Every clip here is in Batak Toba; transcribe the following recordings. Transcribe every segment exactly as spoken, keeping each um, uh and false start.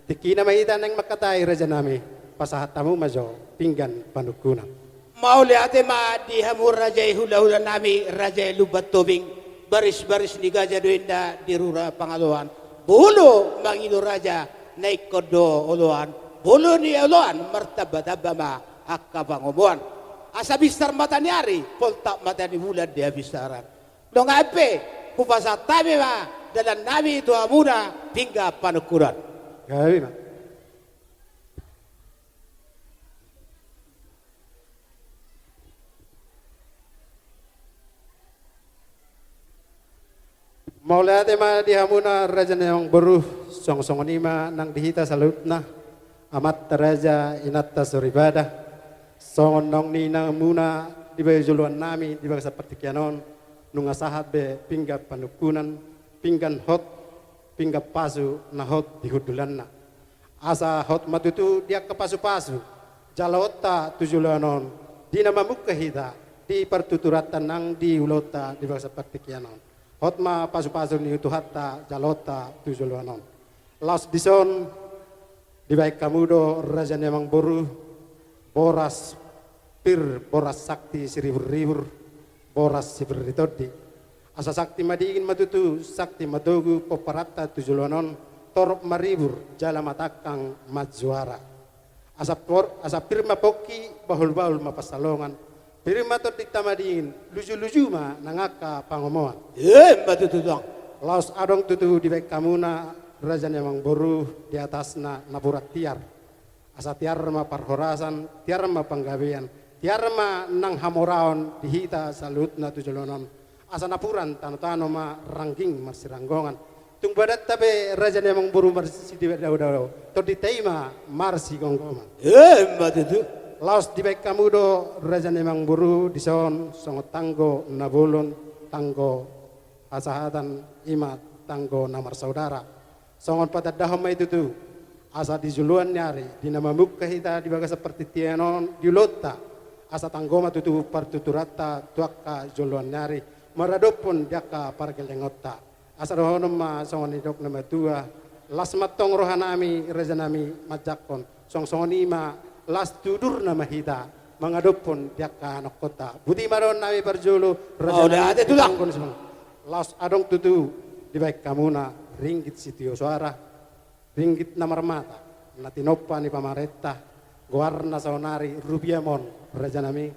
Tingkina ma hita naeng mangkatai, rajanami, pasahat hamu ma jo pinggan panungkunan. Mauliate ma di hamu raja i hulahulanami, raja i Lumban Tobing, barisbaris ni gaja do inna di rura Pangaloan. Molo mangido raja na ingkon do oloan, molo nioloan martambatamba ma angka pangomoan. Asa binsar mata ni ari, poltak mata ni bulan di habinsaran. Nunga pe hupasahat hami ma dalannami tu hamuna pinggan panungkunan. Gabe ma. Mauliate ma di hamuna raja ni amangboru, songon songon i ma nang di hita saluhutna, amanta raja, inanta soripada, songon naung niinannami di bagasan joloannami di bagasan partingkian on, nunga sahat be pinggan panungkunan, pinggan hot, pinggan pasu na hot di hundulanna. Asa hot ma tutu di angka pasupasu jaloonta tu joloan on, di na mamungka hita, di partuturanta nang di ulaonta di bagasan partingkian on. Hot ma pasupasu ni Tuhanta jaloonta tu joloan on. Laos dison dibaen hamu do raja ni amangboru, boras pir, boras sakti siriburribur, boras sipir ni tondi. Asa sakti madingin ma tutu, sakti matogu pomparanta tu joloan on, torop maribur jala matangkang manjuara. Asa por-, asa pir ma pongki, bahulbahul ma pansalongan, pir ma tondinta madingin, lujuluju ma nang angka pangomoan. Emma tutu, Tulang. Laos adong tutu dibaen hamuna raja ni amangboru di atasna napuran tiar. Asa tiar ma parhorasan, tiar ma panggabean, tiar ma nang hamoraon di hita saluhutna tu joloan on. Asa napuran tanotano ma rangging marsiranggongan. Tung badanta pe raja ni amangboru marsidaodao, tondinta i ma marsigomgoman. Emma tutu. Laos dibaen hamu do raja ni amangboru dison songon tanggo na bolon, tanggo hasahatan, i ma tanggo na marsaudara. Songon patandahon ma i tutu, asa di joloan ni ari, di na mamungka hita di bagasan partingkian on di ulaonta, asa tanggo ma tutu partuturanta tu angka joloan ni ari, maradophon di angka pargellengonta. Asa dohonon ma songon nidok ni na matua, las ma antong rohanami, rajanami, manjangkon, songon songon i ma las tudurna ma hita mangadophon di angka anakkonta. Boti ma dohononnami parjolo, rajanami. Mauliate, Tulang. Tanggo ni songon. Laos adong tutu dibaen hamuna ringgit sitio soara, ringgit na marmata, na tinompa ni pamarenta, goarna saonari rupiah mon, rajanami,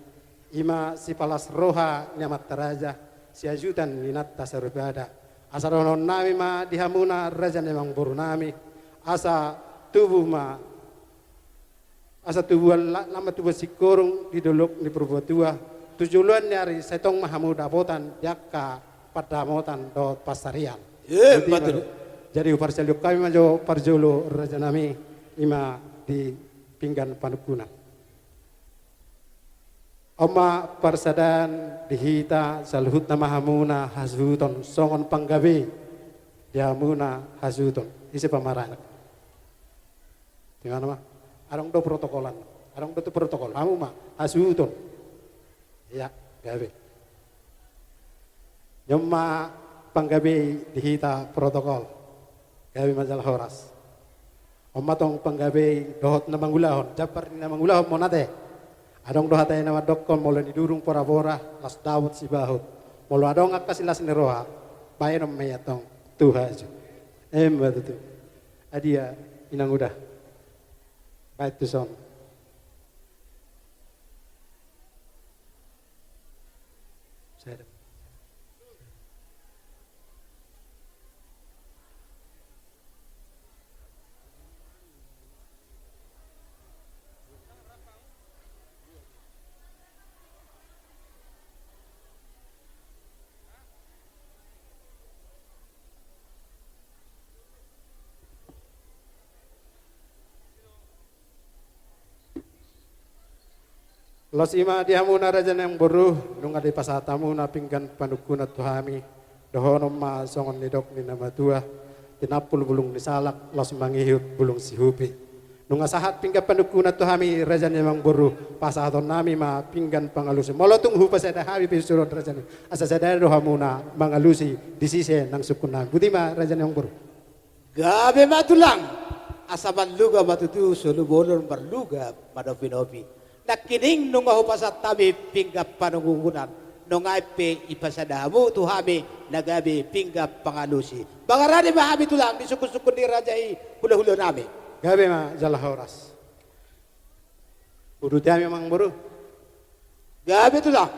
i ma sipalas roha ni amanta raja, siajutan ni inanta soripada. Asa dohononnami ma di hamuna raja ni amangborunami, asa tubu ma Asa tubuan la-, nama tubuan singkoru di dolok ni Purbatua, tu joloan ni ari sai tong ma hamu dapotan di angka pandapotan dohot pansarian. Eh, jadi, betul. Jadi huparsaulihon hami ma jo parjolo rajanami, i ma di pinggan panungkunan. On ma parsadaan di hita saluhutna ma hamuna hasuhuton songon panggabe di hamuna hasuhuton. Ise pamarana? Di mana ma? Adong do protokolan. Adong do tu protokol. Hamu ma hasuhuton. Ia, gabe. On ma panggabe di hita protokol. Gabe ma jala horas. On ma tong panggabe dohot na mangulahon. Jambar ni na mangulahon ma on ate. Adong do hata na mandokkon molo nidurung porapora, las dapot sibahut. Molo adong angka silas ni roha, baenon ma i antong tu haju. Emma tutu. Adia, inang uda. Baen tuson. Sada. Laos i ma di hamuna raja ni amangboru, nunga dipasahat hamuna pinggan panungkunan tu hami, dohonon ma songon nidok ni na matua, tinampul bulung ni salak, laos mangihut bulung sihupi. Nunga sahat pinggan panungkunan tu hami raja ni amangboru, pasahatonnami ma pinggan pangalusi. Molo tung hupasada hami pe sude rajanami, asa sada do hamuna mangalusi di sise nang sungkunnami. Boti ma raja ni amangboru. Gabe ma tulang. Asa marluga ma tutu solu bolon, marluga manopinopi. Nangkining nunga hupasahat hami pinggan panungkunan, nunga pe ipasada hamu tu hami na gabe pinggan pangalusi. Mangarade ma hami tulang di sungkunsungkun ni raja i, hulahula nami. Gabe ma jala horas. Uduti hami amangboru. Gabe tulang.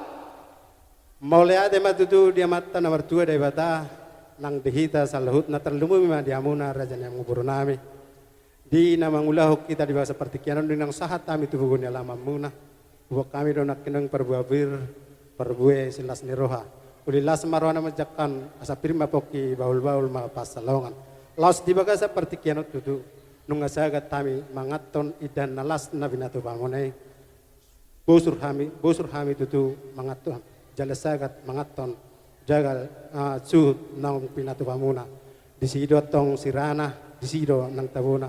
Mauliate ma tutu di Amanta na martua Debata, nang di hita saluhutna, tarlumobi ma di hamuna raja ni amangboru nami. Di na mangulahon hita di bagasan partingkian on, di naung sahat hami tu boru ni alaman muna. Huboan hami do nangkining parbue pir, parbue silas ni roha. Uli las ma rohana manjangkon, asa pir ma pongki, bahulbahul ma pansalongan. Laos di bagasan partingkian on tutu, nunga sagat hami manganhon indahan na las na pinatupa muna i. Bosur hami, bosur hami tutu manganhon, jala sagat manganhon, jagal, ah, suhut naung pinatupa muna. Disi do antong sirana, disi do nang tabona.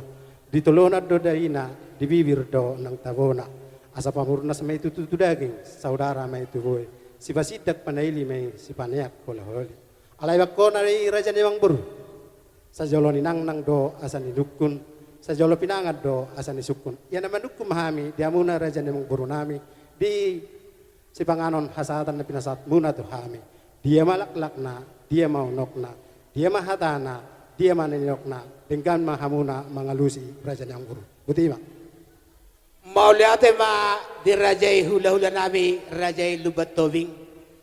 Di tolonan do daina, di bibir do nang tabona. Asa pamurnas ma i tutu tu daging, saudara ma i tu boi. Sipasindak panaili ma i, sipaneang holaholi. Alai bangkona i raja ni amangboru. Sajolo ninangnang do asa ninungkun, sajolo pinangan do asa nisungkun. Ia na manungkun ma hami di hamuna raja ni amangboru nami, di sipanganon hasahatan na pinasahat muna tu hami. Dia ma laklakna, dia ma unokna, dia ma hatana, dia ma nidokna, denggan ma hamuna mangalusi raja ni amangboru. Boti ma. Mauliate ma di raja i hulahula nami, raja i Lumban Tobing,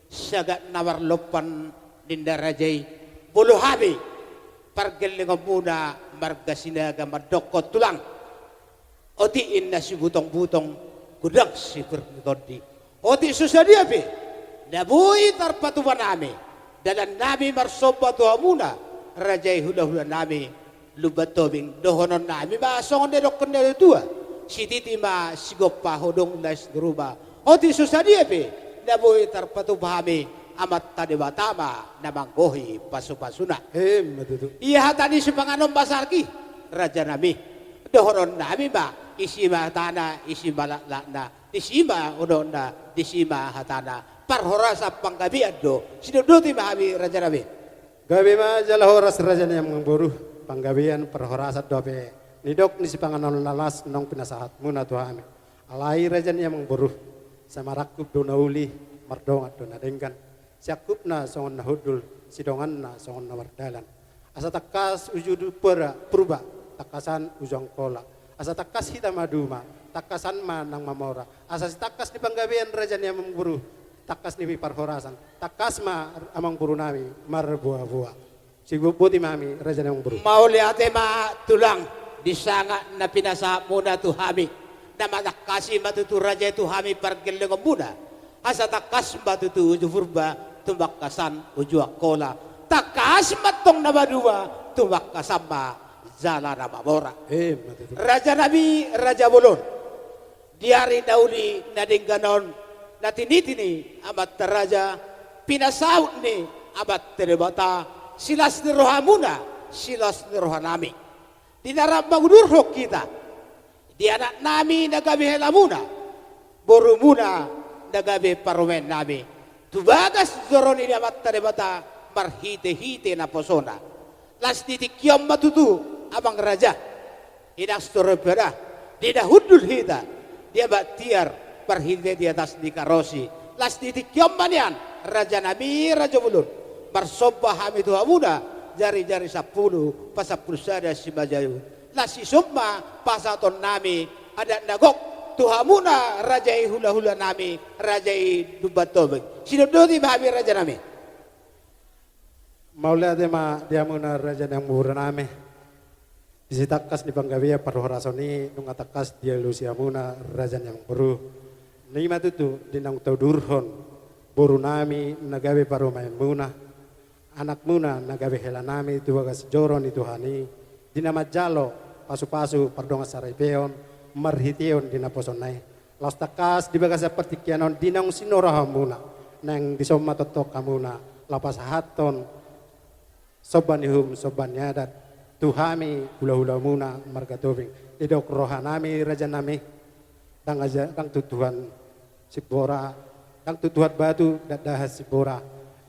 sagat na marlompan ninna raja i, molo hami pargellengon muna marga Sinaga mandokkon tulang. Otik inna sibutongbutong, godang sipir ni tondi. Otik so sadia pe na boi tarpatupa nami, dalan nami marsomba tu hamuna, raja i hulahula nami, Lumban Tobing, dohonon nami ma songon na nidokkon ni natuatua. Sititi ma sigompa, hodong lais ni ruma. Otik so sadia pe na boi tarpatupa hami, Amanta Debata ma na manggohi pasupasuna. Emma tutu. Ia hata ni sipanganon ma sanggi, raja nami. Dohonon nami ma, isi ma hatana, isi ma laklakna, disi ma unokna, disi ma hatana. Parhorasan panggabean do. Sidondoti ma hami raja nami. Gabe ma jala horas raja ni amangboru. Panggabean parhorasan dope nidok ni sipanganon na las naung pinasahat muna tu hami. Alai raja ni amangboru, sai marangkup do na uli, mardongan do na denggan. Siangkupna songon na hundul, sidonganna songon na mardalan. Asa tangkas uju Purba, Purba, tangkasan uju Angkola. Asa tangkas hita maduma, tangkasan ma nang mamora. Asa sitangkas ni panggabean raja ni amangboru, tangkas ni parhorasan, tangkas ma amangboru nami marboaboa. Siboti ma hami raja ni amangboru. Mauliate ma tulang, di sanga na pinasahat muna tu hami. Na matangkasi ma tutu raja i tu hami pargellengon muna. Asa tangkas ma tutu uju Purba, tumangkasan uju Angkola. Tangkas ma antong na maduma, tumangkasan ma jala na mamora. Emma tutu. Raja nami, raja bolon. Di ari na uli na denggan on, na tiniti ni amanta raja, pinasaut ni Amanta Debata, silas ni rohamuna, silas ni roha nami. Di na rap mangudurhon hita, di anak nami na gabe hela muna, boru muna na gabe parumaen nami, tu bagas joro ni Amanta Debata marhitehite naposona. Las di tingki on ma tutu, amang raja, inang soripada, di na hundul hita di abat tiar, marhite di atas ni karosi. Las di tingki on ma nian, raja nami, raja bolon, marsomba hami tu hamuna, jarijari sampulu, pasampulu sada simanjujung. Las disi ma pasahaton nami adat na gok tu hamuna raja i hulahula nami, raja i Lumban Tobing. Sidondoti ma hami raja nami. Mauliate ma di hamuna raja ni amangboru nami. Di sitangkas ni panggabean parhorasan i nunga tangkas dialusi hamuna raja ni amangboru. I ma tutu di naung taudurhon boru nami na gabe parumaen muna, anak muna na gabe hela nami tu bagas joro ni Tuhan i, di na manjalo pasupasu pardongansaripeon marhiteon di naposona i. Laos tangkas di bagasan partingkian on di naung sinorahon muna, naeng dison ma tongtong hamuna laho pasahathon somba ni uhum, somba ni adat tu hami hulahula muna marga Tobing. Didok roha nami raja nami, ndang aja, ndang tutuhan simbora, ndang tutuhan batu dakdahan simbora,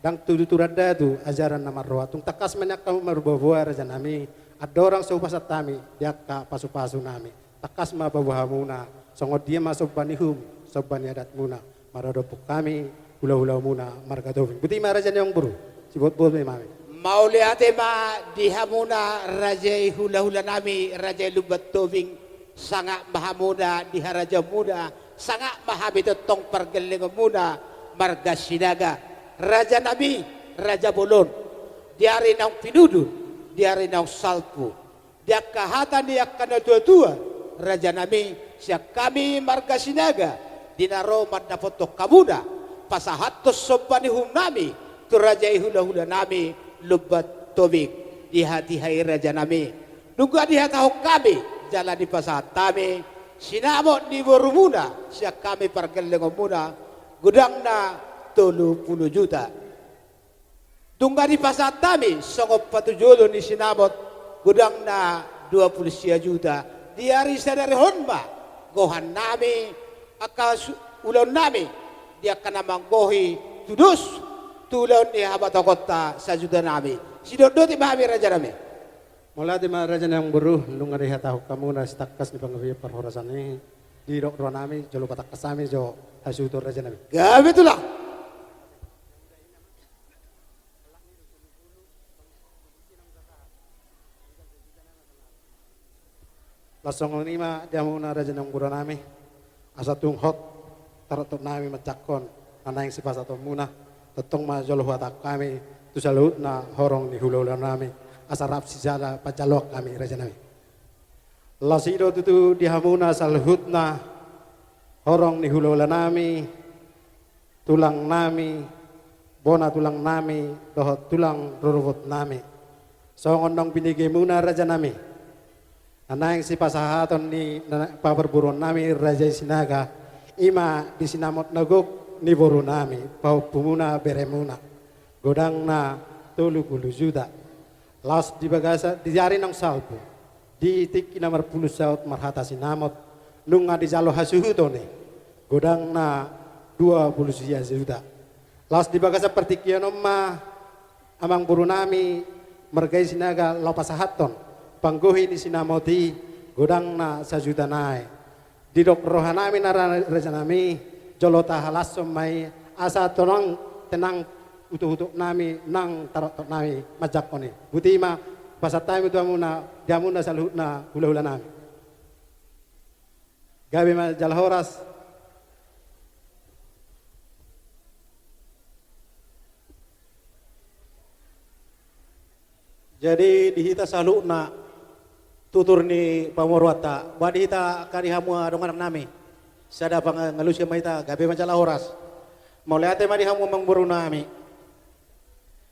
ndang tuturan datu ajaran na marroha. Tung tangkas ma nian hamu marboaboa raja nami, andorang so hupasahat hami di angka pasupasu nami. Tangkas ma paboa hamuna, songon dia ma somba ni uhum, somba ni adat muna, maradophon hami, hula-hula muna, marga Tobing. Boti ma raja ni amangboru, siboto-boto ma hami. Mauliate ma di hamuna raja i hula-hula nami, raja i Lumban Tobing, sangap ma hamuna di harajaon muna, sangap ma hami tongtong pargellengon muna, marga Sinaga, raja nami, raja bolon, di ari naung pinudun, di ari naung salpu. Di angka hata ni angka na tua-tua, raja nami, sian hami marga Sinaga, di na ro mandapothon hamuna, pasahathon somba ni uhum nami, tu raja i hula-hula nami, Lumban Tobing, di hatiha i raja nami. Nunga dihatahon hami, jala dipasahat hami, sinamot ni boru muna, sian hami pargellengon muna, godangna tolu pulu juta. Nunga dipasahat hami, songon patujolo ni sinamot, godangna dua pulu sia juta. Di ari sadari on ma, gohan nami, angka su-, ulaon nami, di angka na manggohi, tudos, tu ulaon ni habatahonta sajuta nami. Sidok doti ma hami raja nami. Mauliate ma raja ni amangboru, nunga dihatahon hamuna sitangkas ni panggabean parhorasan i, didok roha nami, jolo patangkas hami jo hasuhuton raja nami. Gabe tulang. Laos songon i ma di hamuna raja ni amangboru nami, asa tung hot tarotop nami manjangkon na naeng sipasahaton muna, tongtong ma jolo huhatahon hami tu saluhutna horong ni hula-hula nami, asa rap sijala panjaloan hami raja nami. Laos i do tutu di hamuna saluhutna horong ni hula-hula nami, tulang nami, bona tulang nami, dohot tulang rorobot nami. Songon naung binege muna raja nami, na naeng sipasahaton ni na-, paparboruon nami raja i Sinaga, i ma di sinamot na gok ni boru nami, pahompu muna, bere muna, godangna tolu pulu juta. Laos di bagasan, di ari naung salpu, di tingki na marpulu saut marhata sinamot, nunga dijalo hasuhuton i, godangna dua pulu sia juta. Laos di bagasan partingkian on ma, amangboru nami, marga i Sinaga, laho pasahathon panggohi ni sinamot i, godangna sajuta nai. Didok roha nami na ra-, raja nami, jolo tahalashon ma i, asa tonang tenang utok-utok nami, nang tarotop nami, manjangkon i. Boti ma, pasahat hami tu hamuna, di hamuna saluhutna hula-hula nami. Gabe ma jala horas. Jadi di hita saluhutna tutur ni pamoruonta, ba di hita angka di hamu dongan nami, sada pangangalusi ma hita, gabe ma jala horas. Mauliate ma di hamu amangboru nami.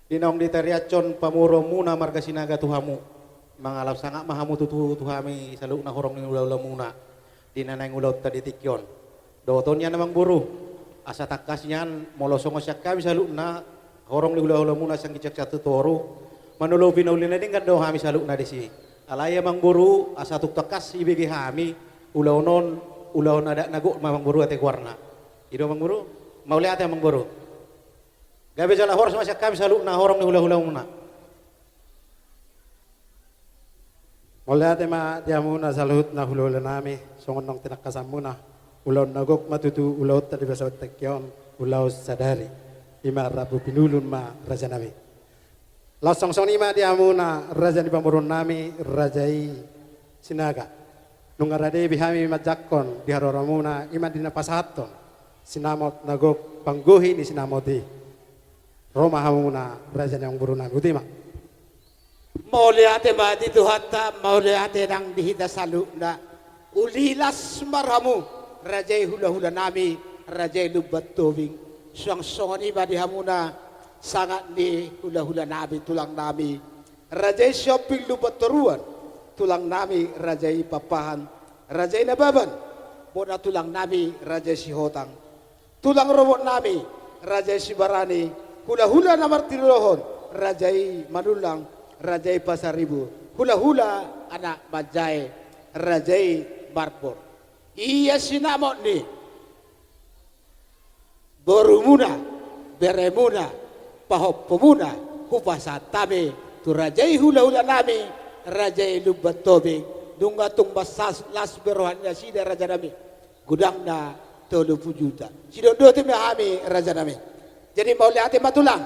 Di naung ditariashon pamoruon muna marga Sinaga tu hamu. Mangalap sangap ma hamu tutu tu hami saluhutna horong ni hula-hula muna. Di na naeng ulaonta di tingki on. Dohot on nian amangboru, asa tangkas nian molo songon sian hami saluhutna, horong ni hula-hula muna sian ginjang sahat tu toru, manolopi na uli na denggan do hami saluhutna disi. Alai amangboru, asa tung tangkas ibege hami, ulaon on, ulaon adat na gok ma amangboru ate goarna. I do amangboru, mauliate amangboru. Gabe jala horas ma sian hami saluhutna horong ni hula-hula muna. Mauliate ma di hamuna saluhutna hula-hula nami, songon naung tinangkasan muna. Ulaon na gok ma tutu ulaonta di bagasan tingki on, ulaon sadari. I ma rambu pinulun ma raja nami. Laos songon i ma di hamuna raja ni pamoruon nami, raja i Sinaga. Nunga rade be hami manjangkon di haroro muna, i ma di na pasahathon sinamot na gok panggohi ni sinamot i. Ro ma hamuna raja ni amangboru nami, boti ma. Mauliate ma di Tuhanta, mauliate nang di hita saluhutna. Uli las ma rohamu, raja i hula-hula nami, raja i Lumban Tobing. Suang songon i ma di hamuna, sangap ni hula-hula nami, tulang nami. Raja i Sihombing Lumban Toruan, tulang nami, raja i Pakpahan, raja i Nababan, bona tulang nami, raja i Sihotang. Tulang rorobot nami, raja i Sibarani, hula-hula na martilolohon, raja i Manullang, raja i Pasaribu, hula-hula anak manjae, raja i Marbot. Ia sinamot ni boru muna, bere muna, pahompu muna, hupasahat hami, tu raja i hula-hula nami, Raja i Lumban Tobing, nunga tung mansai las be roha ni nasida, raja nami. Godang na tolu pulu juta. Sidondoti ma hami, raja nami. Jadi mauliate ma tulang.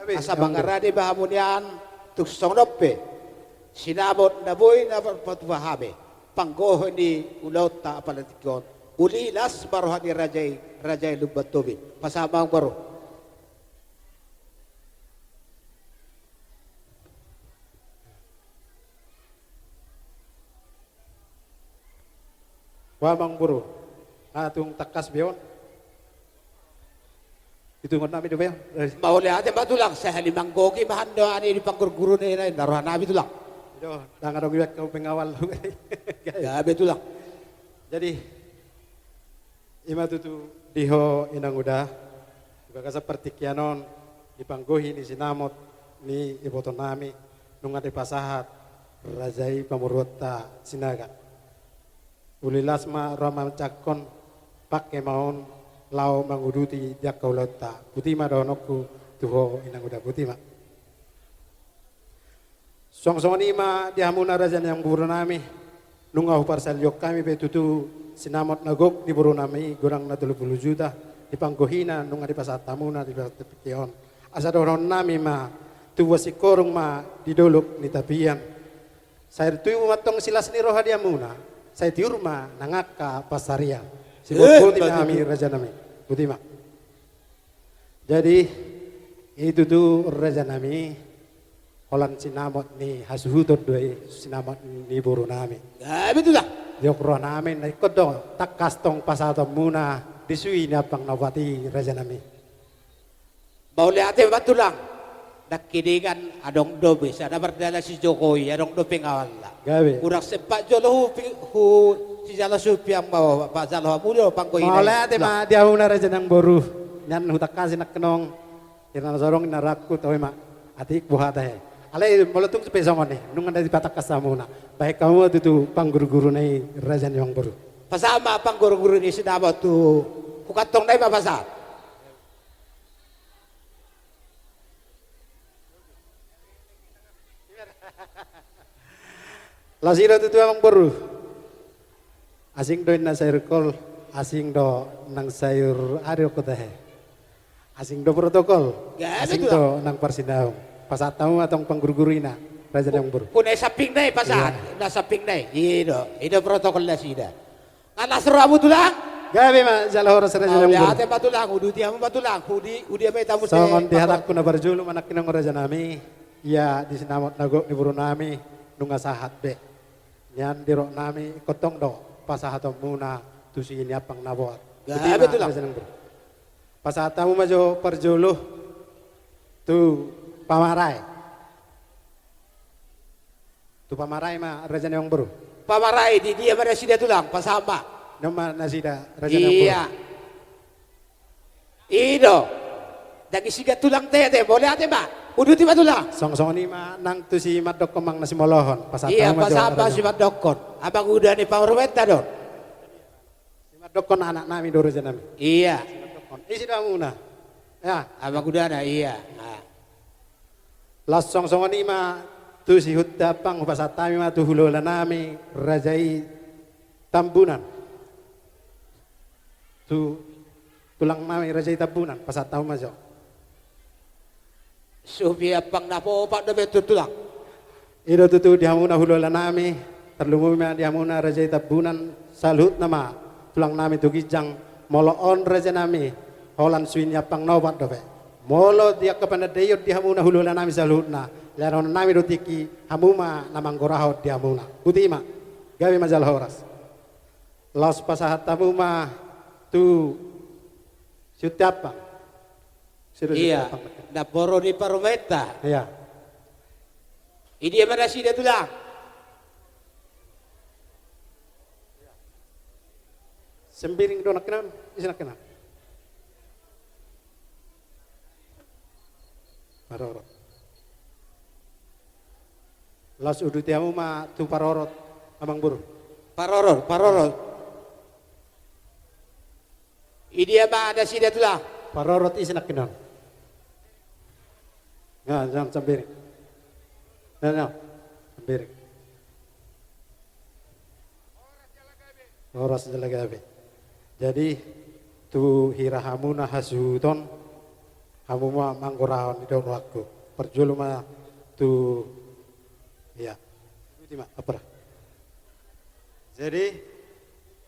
Asa mangarade ma hamu nian, tung songon on pe sinamot na boi na marpatupa hami, panggohi ni ulaonta apala tingki on. Uli las ma roha ni raja i, raja i Lumban Tobing. Pasahat ma, amang boru. Boha, amang boru, na tung tangkas be on? Itungon nami do be on. Mauliate ma tulang, sahali manggohi ma hamu do ani di panggurguru ni na, na roha nami tulang. Ido, ndang adong iba kau pengawal. Gabe tulang. Jadi, i ma tutu di ho inang uda, di bagasan partingkian on, di panggohi ni sinamot ni iboto nami, nunga dipasahat raja i pamoruonta Sinaga. Uli las ma roha manjangkon, pangke ma on laho manguduti di angka ulaonta. Boti ma dohononku tu ho inang uda, boti ma. Suang songon i ma di hamuna raja ni amangboru nami, nunga huparsalihon hami be tutu sinamot na gok ni boru nami, godang na tolu pulu juta, di panggohina nunga dipasahat hamuna di partingkian on. Asa dohonon nami ma, tubuan singkoru ma di dolok ni tapian. Sai tubu ma antong silas ni roha di hamuna, sai tiur ma nang angka pansarian. Siboan, eh, boti ma hami, raja nami. Boti ma. Jadi, i tutu raja nami, holan sinamot ni hasuhuton do i, sinamot ni boru nami. Gabe tulang. Diok roha nami, na ingkon do tangkas tong pasahatonmuna di suhi ni ampang na opat i, raja nami. Mauliate ma tulang. Nangkiningan adong do be sada mardalan si Jokowi, adong do pengawalna. Gabe. Hurang sempat jolo hu, hu, sijalo supiang ma, pajalo hamu do panggohina. Mauliate ma di hamuna raja ni amangboru. Nian hutangkasi nangkiningan. Ira na so adong na rangku tahu ma. Atik buhata he. Alai molo tung pe songon i, nunga na dipatangkas hamuna. Bahen hamu tutu panggurguruna i, raja ni amangboru. Pasahat ma panggurguru ni sinamot tu, hukantong nai ma pasahat. Laos i do tutu, amangboru. Asing do inna sayur kol, asing do nang sayur ari, ongkot tahe. Asing do protokol, gabe tulang, asing do nang parsinaung. Pasahat hamu ma antong panggurguruna, raja ni amangboru. Hu, hu na samping nai pasahat, iya, na samping nai. I do, i do protokol nasida. Nga las rohamu tulang? Gabe ma, jala horas raja ni amangboru. Mauliate ma tulang, uduti hamu ma tulang, udi, udi ma hita muse. Songon di hatangku na parjolo ma nangkiningan, raja nami, ia di sinamot na gok ni boru nami, nunga sahat be. Nian di roha nami, ingkon tong do pasahatonmuna tu suhi ni ampang na opat. Gabe tulang. Boti ma, raja ni amangboru. Pasahat hamu ma jo parjolo tu pamarae. Tu pamarae ma, raja ni amangboru. Pamarae, di dia ma nasida tulang, pasahat ma. Di on ma nasida, raja ni amangboru. Iya. I do. Dang isiga tulang tete, mauliate ma. Uduti ma tulang. Songon i ma nang tu si Mandokkon, Amang na Simolohon. Pasahat hamu ma jo, pasahat ma, raja ni amangboru, si Mandokkon. Amang uda ni parumaenta do on. Si Mandokkon anak nami do, raja nami. Iya. Si Mandokkon. Ise do hamuna? Ya. Amang udana, iya. Ah. Laos songon i ma tu si Hutaampang, hupasahat hami ma tu hulahula nami, raja i Tambunan. Tu tulang nami, raja i Tambunan, pasahat hamu ma jo. Suhi ni ampang na opat dope tu tulang. I do tutu di hamuna hulahula nami, tarlumobi ma di hamuna raja i Tambunan, saluhutna ma tulang nami tu ginjang, molo on raja nami, holan suhi ni ampang na opat dope. Molo di angka panandaion di hamuna hulahula nami saluhutna, lehonon nami do tingki, hamu ma na manggorahon di hamuna. Boti ma, gabe ma jala horas. Laos pasahat hamu ma tu si Hutaampang. Siro si Hutaampang. Iya, namboru ni parumaenta. Iya. Di dia ma nasida tulang? Sembiring do nangkiningan, ise nangkiningan? Parorot. Laos uduti hamu ma tu parorot, amangboru. Parorot, parorot. Di dia ma nasida tulang? Parorot, ise nangkiningan? Nga, nga, sembiring. Nga, nga. Sembiring. Horas jala gabe. Jadi tu hira hamu na hasuhuton, hamu ma manggorahon di rohangku. Parjolo ma tu, iya. Ikuti ma, apa? Jadi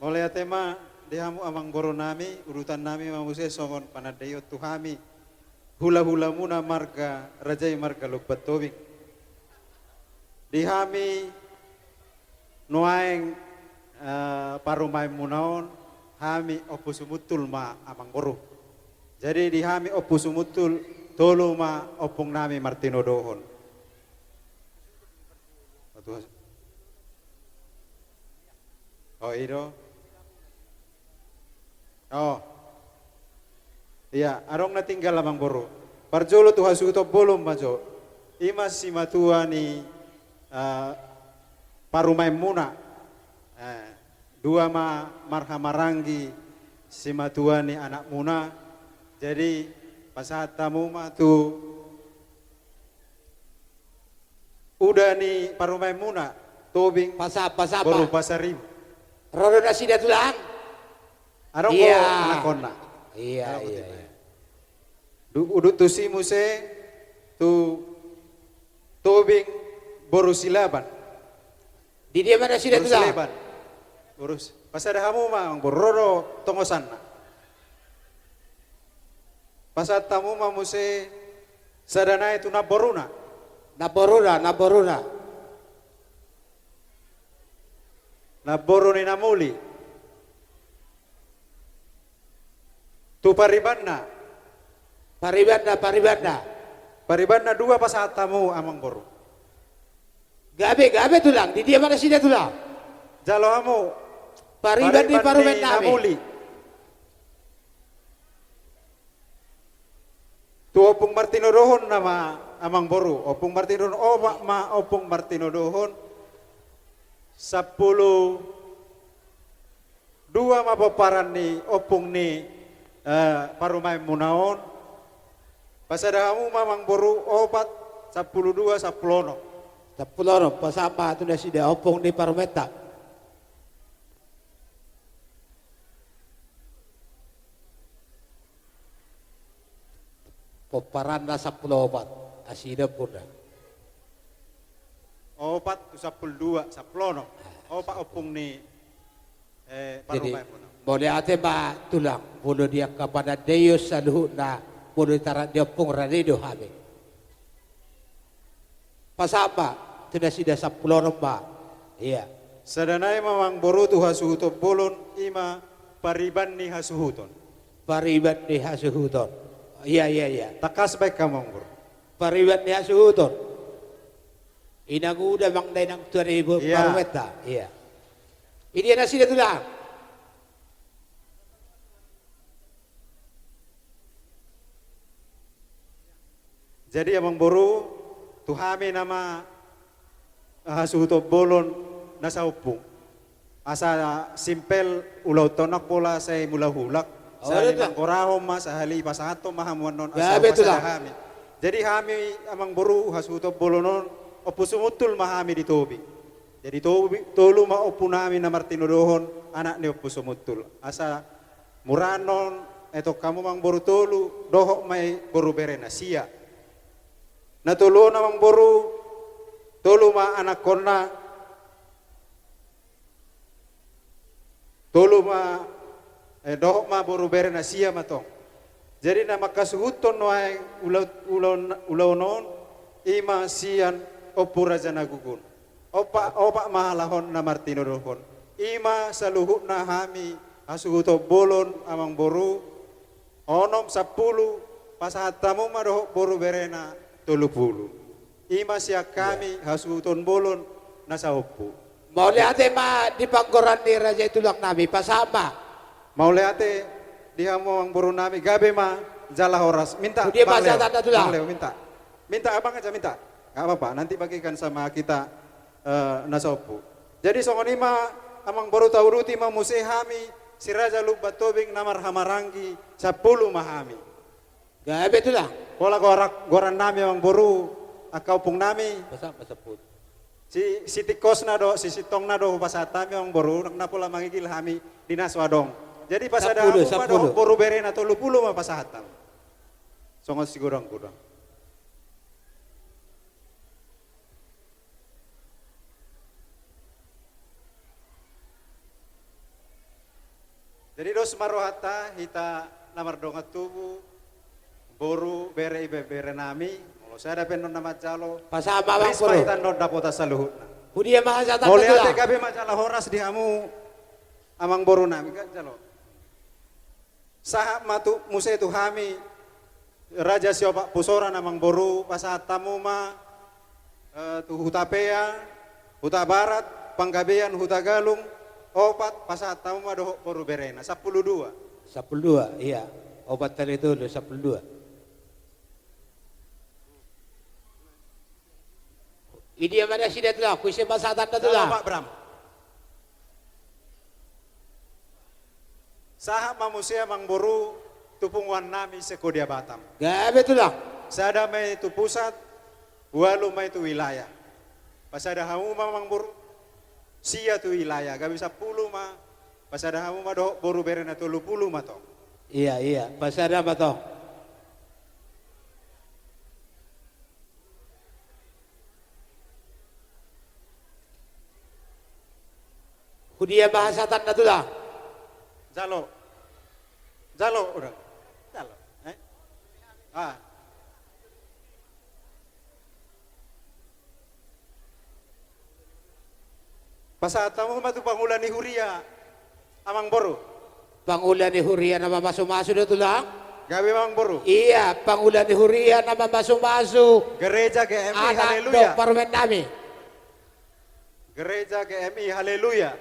mauliate ma di hamu amangboru nami, udutan nami ma muse songon panandaion tu hami hulahulamuna marga raja i marga Lumban Tobing. Di hami nuaeng, eh, parumaenmuna on, hami Ompu Sumuntul ma amangboru. Jadi di hami Ompu Sumuntul, tolu ma ompung nami martinodohon. Oh, i do. Oh. Iya, adong na tinggal amangboru. Parjolo tu hasuhuton bolon ma jo. I ma simatua ni, eh, parumaenmuna. Eh, dua ma marhahamaranggi simatua ni anakmuna. Jadi pasahat hamu ma tu uda ni parumaenmuna, Tobing. Pasahat, pasahat, boru Pasaribu. Ro do nasida tulang. Adong do anakkonna. Iya, iya, iya. Udut tusi muse tu Tobing boru Silaban. Di dia ma nasida tulang? Boru Silaban. Boru, pasada hamu ma amangboru, ro do tongosanna. Pasahat hamu ma muse sada nai tu namboruna. Namboruna, namboruna. Namboru ni na muli. Tu paribanna. Paribanna, paribanna. Paribanna dua pasahat hamu amangboru. Gabe, gabe tulang, di dia ma nasida tulang? Jalo hamu. Pariban ni parumaen nami. Tu ompung martinodohon nama amangboru, ompung martinodohon, opat ma ompung martinodohon, sampulu dua ma pomparan ni ompung ni, eh, parumaenmuna on. Pasada hamu ma amangboru opat, sampulu dua, sampulu onom. Sampulu onom, pasahat ma tu nasida ompung ni parumaenta. Pomparanna sampulu opat, asi dohot punda. Opat tu sampulu dua, sampulu onom. Ah, opat ompung ni, eh, jadi, parumaenmuna. Mauliate ma tulang, molo di angka panandaion saluhutna, molo di taran ni ompung rade do hami. Pasahat ma tu nasida sampulu onom ma. Iya. Sada nai ma amangboru tu hasuhuton bolon, i ma pariban ni hasuhuton. Pariban ni hasuhuton. Iya, iya, iya. Tangkas baen hamu amangboru. Pariban ni hasuhuton. Inang uda, amang da, inang tua ni parumaenta. Iya. Di dia nasida tulang? Jadi amangboru, tu hami nama, eh, hasuhuton bolon na saompung. Asa simpel ulaonta, ndang pola sai mulak-ulak. Sahali manggorahon ma, sahali pasahathon ma hamu annon, asa hupasahat hami. Jadi hami amangboru hasuhuton bolon on, Ompu Sumuntul ma hami di Tobing. Jadi Tobing, tolu ma ompu nami na martinodohon, anak ni Ompu Sumuntul. Asa mura annon, etong hamu amangboru tolu, dohot ma i boru bere na sia. Na tolu on amangboru, tolu ma anakkonna, tolu ma, eh, dohot ma boru bere na sia ma tong. Jadi na manghasuhuthon nuaeng ula-, ula-, ulaon on, i ma sian Ompu Raja Nagugun. Opat, opat ma halak on na martinodohon. I ma saluhutna hami hasuhuton bolon amangboru, onom, sampulu, pasahat hamu ma dohot boru berena tolu pulu. I ma sian hami hasuhuton bolon na saompu. Mauliate ma di panggoran ni raja i tulang nami, pasahat ma. Mauliate di hamu amangboru nami, gabe ma jala horas. Minta, Bang Leo. Minta. Minta, abang aja minta. Nggak apa-apa, nanti bagikan sama kita, eh, na saompu. Jadi songon i ma amangboru, tauduti ma muse hami si Raja Lumban Tobing na marhahamaranggi, sampulu ma hami. Gabe tulang. Pola goaran, goaran nami amangboru, angka ompung nami. Pasahat ma sampulu. Si, sitingkosna do, sisintongna do hupasahat hami, amangboru, nang na pola mangigil hami di na so adong. Jadi pasada hamu ma dohot boru berena tolu pulu ma pasahat hami. Songon sigodang-godang. Jadi dos ma rohanta hita na mardongan tubu, boru, bere, ibebere nami, molo sada pe annon na manjalo, pasahat ma, amangboru, rispa hita annon dapotan saluhutna. Hudia ma hasahatan. Mauliate gabe ma jala horas di hamu, amangboru nami, ga jalo. Sahat ma tu, muse tu hami, raja siopat pusoran, amangboru, pasahat hamu ma, eh, tu Hutapea, Hutabarat, Panggabean, Hutagalung, opat, pasahat hamu ma dohot boru berena, sampulu dua. Sampulu dua, iya. Opat kali tolu, sampulu dua. Idia ma nasida, Tulang? Ise pasahatna, Tulang? Pak Bram. Sahat ma muse, amangboru, tu punguan nami se-Kodia Batam. Gabe, Tulang. Sada ma i tu pusat, ualu ma i tu wilayah. Pasada hamu ma, amangboru, sia tu wilayah, gabe sampulu ma, pasada hamu ma dohot boru berena tolu pulu ma tong. Iya, iya, pasada ma tong. Hudia ma hasahatanna, Tulang? Jalo. Jalo, udah. Jalo. Eh? Ah. Pasahat hamu ma tu pangula ni huria, amangboru. Pangula ni huria na mamasumasu do, Tulang? Gabe, amangboru. Iya, pangula ni huria na mamasumasu. Gereja G M I, anak, haleluya, dohot parumaen nami. Gereja G M I, haleluya.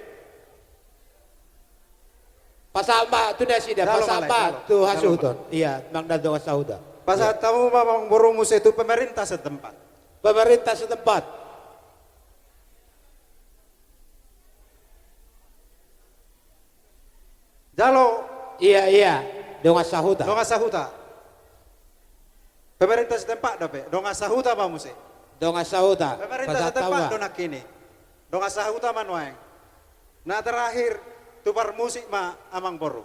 Pasahat ma tu nasida, jalo, pasahat ma, jalo, tu hasuhuton. Jalo, Pak. Iya, manang dongan sahuta. Pasahat hamu ma, amangboru, muse tu pemerintah setempat. Pemerintah setempat. Jalo. Iya, iya. Dongan sahuta. Dongan sahuta. Pemerintah setempat dope. Dongan sahuta ma muse. Dongan sahuta. Pemerintah setempat do nangkin i. Dongan sahuta ma nuaeng. Na terakhir, tu parmusik ma, amangboru.